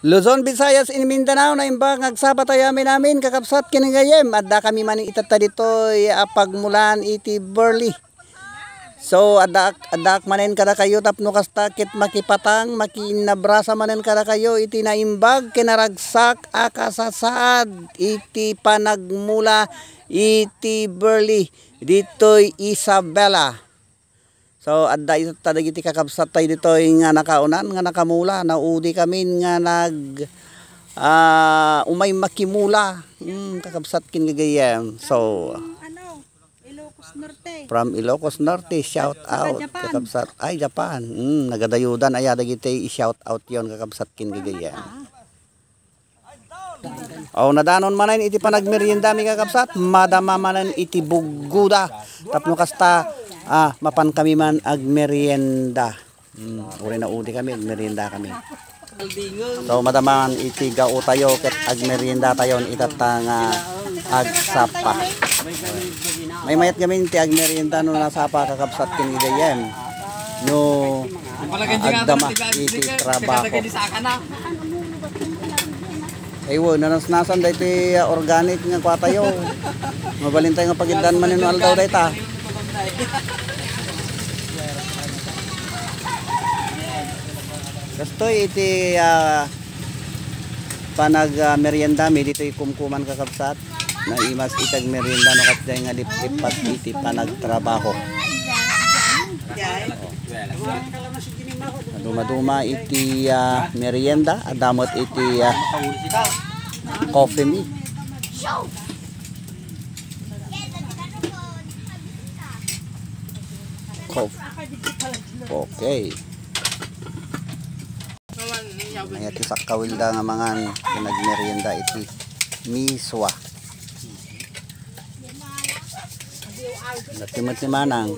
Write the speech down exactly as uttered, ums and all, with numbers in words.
Luzon, Visayas, in Mindanao, naimbag nga agsapa tayo amin-amin, kakabsat ken gagayyem. Adda kami man itatta ditoy a pagmulan iti barley. So, addaak, addaak manen kadakayo tapno kasta ket makipatang, makiinnabrasa manen kadakayo iti naimbag ken naragsak a kasasaad iti panagmula iti barley ditoy Isabela. So, adda itatta dagiti kakabsat tayo ditoy nga nakaunan, nga nakamula, naudi kamin nga nag, ah, umay makimula. Hmm, kakabsat ken gagayyem. So, Ano? Ilocos Norte. From Ilocos Norte, shout out, Japan. Kakabsat. Ay, Japan. Hmm, nagadayudan aya dagiti i-shout out yon, kakabsat ken gagayyem. Aw, nadanon manen iti panagmeriendami, kakabsat. Madama manen iti buggoda. Tapno kasta, ah, mapan kami man agmerienda. Hmm, uray naudi kami, agmerienda kami. So, madama man iti gao tayo ket agmerienda tayo itatta nga agsapa. Maymayat kami ti agmerienda no nasapa, kakabsat ken gagayyem. No agdama iti trabaho. Ay, wo, nanasnasan daytoy, ah, organic nga kua tayo. Mabalin tayo nga pagiddan manen no aldaw dayta. Kastoy iti, ah, panag, ah, meriendami ditoy kumkuman, kakabsat. Naimas iti agmerienda no kasdiay nga liplippat iti panagtrabaho. Maduma-duma iti, ah, merienda, adda met iti, ah, coffee mi. Coffee. Okay. Mayat ti sakkawilda nga mangan, ken agmerienda iti miswa. Natimet ni Manang.